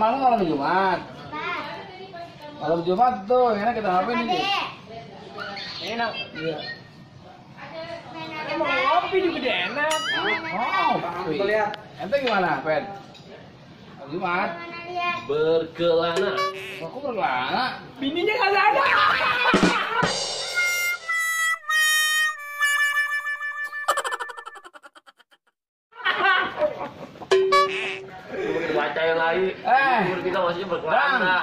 malam malam Jumat. Malam Jumat tuh, enak kita ngapain nih? Enak. Iya. Mau ngopi juga deh enak. Oh, Coba lihat. ente gimana, Pen? Malam Jumat. Berkelana. Aku berkelana. Bininya kagak ada. Baca yang lain. Umur kita masih berkelana.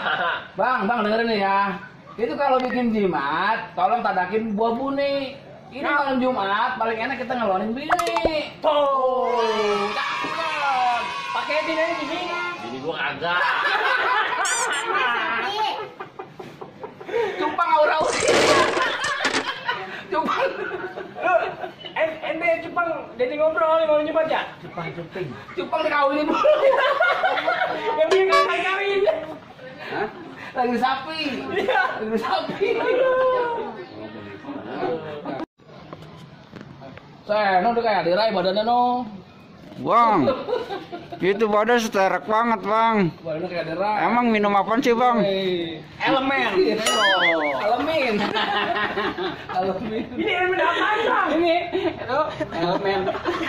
Bang dengerin nih ya. Itu kalau bikin jimat, tolong tadakin buah buni. Ini malam Jumat, paling enak kita ngeluarin bini. Oh, cakep. Pakai bini bini. Bini gua kagak. Cupang aura-aura. Cupang. Ente Jepang jadi ngobrol mau nyebat ya? Cupang dikawinin dulu. Yang dia kawin. Hah? Lagi sapi. Iya. Lagi sapi. Saya, udah kayak dirai badannya no. Bang, itu badan seterek banget bang. Badannya kayak dirai. Emang minum apaan sih bang? Elemen. Elemen. Elemen. Ini elemen apa bang? Ini itu elemen.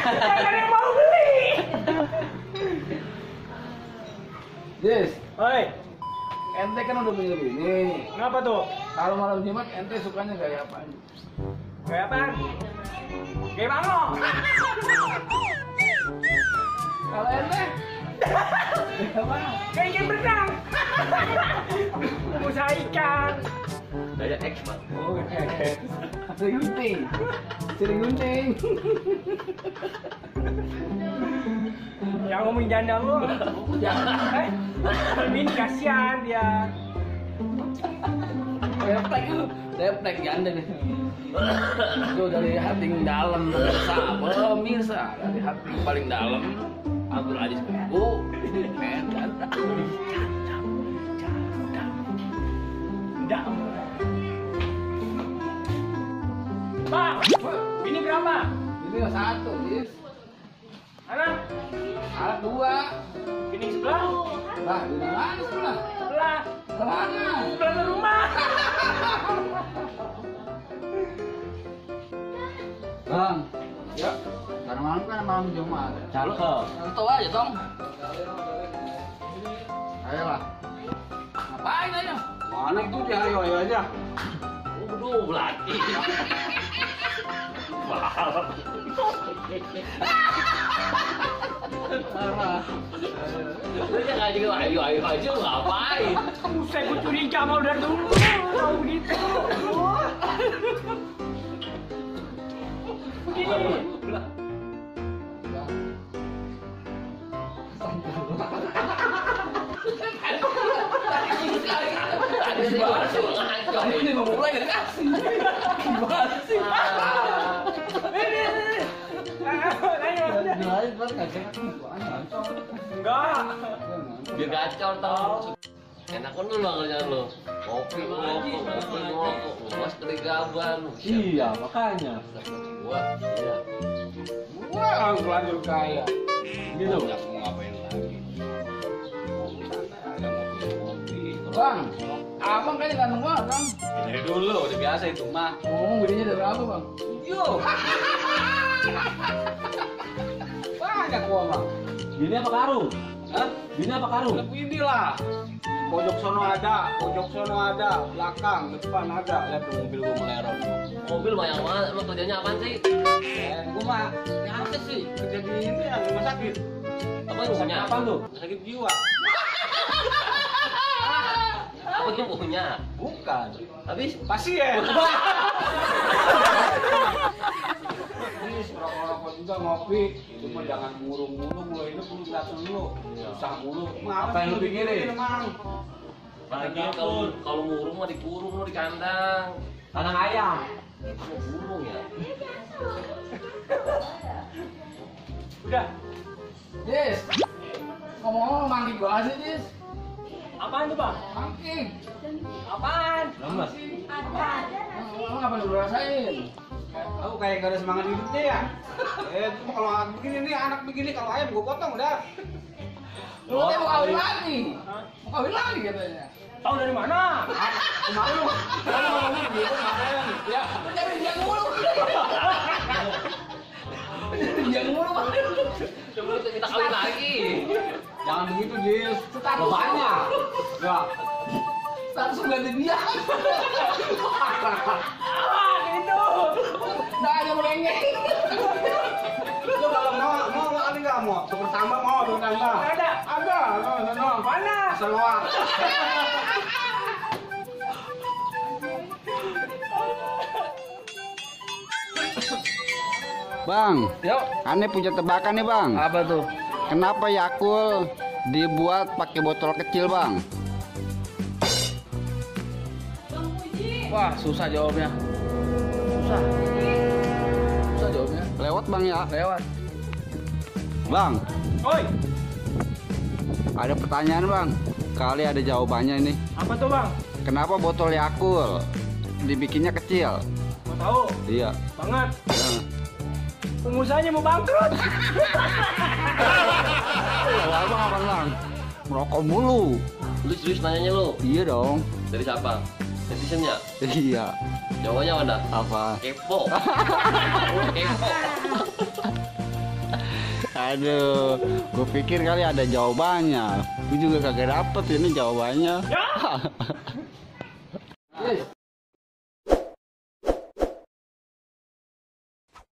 Ada yang mau beli. Yes, Oi, ente kan udah punya bini. kenapa tuh? Kalau malam Jumat ente sukanya kayak apa? Kayak apa? Kayak mana? Kalau ente kayak apa? Kayak ikan berenang. Usaha ikan. Daya X, Bang. Oh, sering gunting. Sering gunting. Yang ngomong janda lu. Jangan. Ini kasihan dia. Refleks janda nih. Itu dari hati yang dalam pemirsa, dari hati yang paling dalam Abdul Aziz Kuku men janda. Enggak. Bang, ini berapa? Ini nggak satu, Jis. Anak, Alat dua. ini sebelah. Nah, di mana sebelah? Sebelah. Kemana? Sebelah rumah. Bang, Ya, karena malam kan malam Jumat. Cakep. tahu aja dong. Ayolah. Ngapain aja? Mana itu dia ayo aja. Waduh, belati. Parah. Parah. Lu jangan juga ayo aja lu ngapain? Buset, gue curiga mau dari dulu. Tahu begitu. Begini. Tadi sih gua langsung ngaco. Ini mau mulai nggak dikasih. Gimana sih? Enggak. Biar gacor tau. Enak kan lu lah lu. Kopi ngokok. Mas kerigaban. Iya, makanya. Gua, iya. Gua langsung lanjut kaya. Gitu. Nggak mau ngapain lagi. Bang, abang kayaknya ganteng banget, Bang. Dari dulu udah biasa itu mah. Ngomong bininya dari apa, Bang? Yo. Banyak gua, Bang. Bini apa karung? Hah? Bini apa karung? Ini lah. Pojok sono ada, belakang, depan ada. Lihat tuh mobil gua melerot. Mobil mah yang mana? Emang kerjanya apaan sih? Gua mah nyangka sih kerja di ini ya, rumah sakit. Apa yang punya? Apa tuh? Rumah sakit jiwa. Apa yang punya? Bukan. Habis? Pasien. Ini rokok-rokok juga ngopi. Itu mah jangan murung-murung lo, ini perlu datang dulu. Susah mulu. Apa yang lu pikirin? Mang? Lagi kalau murung mah dikurung lo di kandang. Kandang ayam. Burung ya. Udah. Jis. Ngomong-ngomong mangkik gua sih, Jis. Apaan tuh, Bang? Mangkik. Apaan? Lemes. Emang apa yang lu rasain? Aku kayak gak ada semangat hidupnya ya. Itu kalau anak begini nih, anak begini kalau ayam gua potong udah. Lu katanya mau kawin lagi. Mau kawin lagi katanya. Tahu dari mana? Kemarin lu. Kan ngomongin gitu kemarin. Ya, lu jangan dia mulu. Dia mulu Bang. Sebelum kita kawin lagi. Jangan begitu, Jis. Status. Lo banyak. Ya. Langsung ganti dia. Gitu. Dah aja melengeng. Lu kalau mau ada nggak mau? Tukar tambah mau, tukar tambah. Ada. Ada, no. Mana? Seluar. Bang, Yuk. aneh punya tebakan nih bang. Apa tuh? Kenapa Yakult dibuat pakai botol kecil bang? Wah, susah jawabnya. Susah. Susah jawabnya. Lewat bang ya. Lewat. Bang, Oi, ada pertanyaan bang. Kali ada jawabannya ini. apa tuh bang? Kenapa botol Yakult dibikinnya kecil? Mau tahu? Iya. Banget. Nah. Pengusahanya mau bangkrut. Lama apa bang? Merokok mulu. Lu serius nanyanya lu? Iya dong. Dari siapa? Netizennya? Iya. Jawabannya mana? Apa? Kepo. Kepo. Aduh, gue pikir kali ada jawabannya. Gue juga kagak dapet ini jawabannya. Ya.